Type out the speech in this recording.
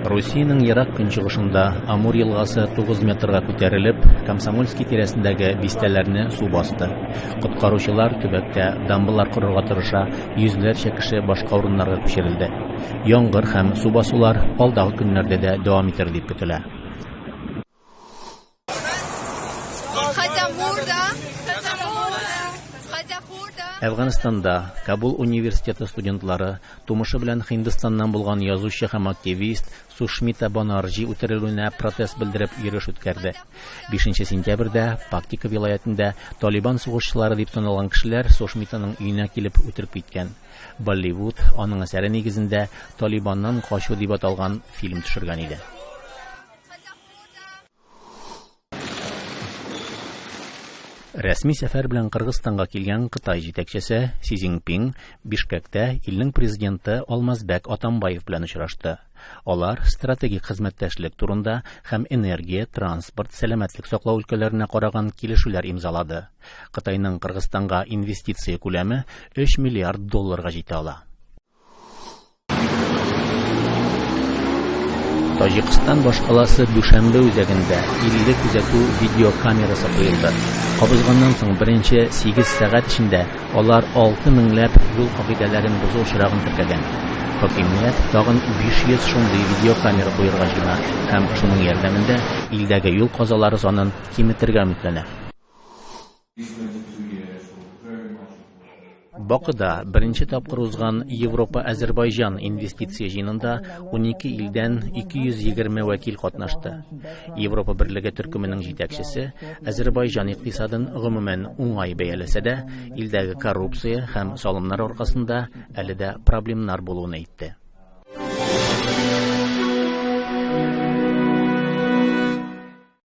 Русиянең ерак көнчыгышында Амур елгасы 9 метрга күтәрелеп, Комсомольский тирәсендәге бистәләрне су басты. Коткаручылар төбәктә дамбалар корырга тырыша, йөзләрчә кеше башка урыннарга күчерелде. Яңгыр һәм су басулар алдагы көннәрдә дә дәвам итәр дип көтелә. Әфганстанда Кабул университеты студентлары тумышы белән Һиндстаннан булган язучы һәм активист Сушмита Банарҗи үтерелүенә протест белдереп йөреш үткәрде. 5 сентябрьдә Пактика вилаятендә Талибан сугышчылары дип саналган кешеләр Сушмитаның өенә килеп үтереп киткән. Болливуд аның әсәре нигезендә Талибаннан качу дип аталган фильм төшергән иде. Рәсми сәфәр белән Кыргызстанга килгән Кытай җитәкчесе Си Цзиньпин Бишкәктә илнең президенты Алмазбәк Атамбаев белән очрашты. Алар стратегик хезмәттәшлек турында һәм энергия, транспорт, сәламәтлек саклау өлкәләренә караган килешүләр имзалады. Кытайның Кыргызстанга инвестиция күләме 3 миллиард долларга җитә ала. Таҗикстан башкаласы Дүшәмбе үзәгендә 50 күзәтү видеокамерасы куелды. Кабызганнан соң беренче 8 сәгать эчендә алар 6 меңләп юл кагыйдәләрен бозу очрагын теркәгән. Хакимият тагын 500 шундый видеокамера куерга җыена һәм шуның ярдәмендә илдәге юл казалары санын киметергә өметләнә. Бакыда беренче тапкыр узган Европа-Әзербайҗан инвестиция җыенында 12 илдән 220 вәкил катнашты. Европа Берлеге төркеменең җитәкчесе Әзербайҗан икътисадын гомумән уңай бәяләсә дә, илдәге коррупция һәм салымнар аркасында әле дә проблемнар булуын әйтте.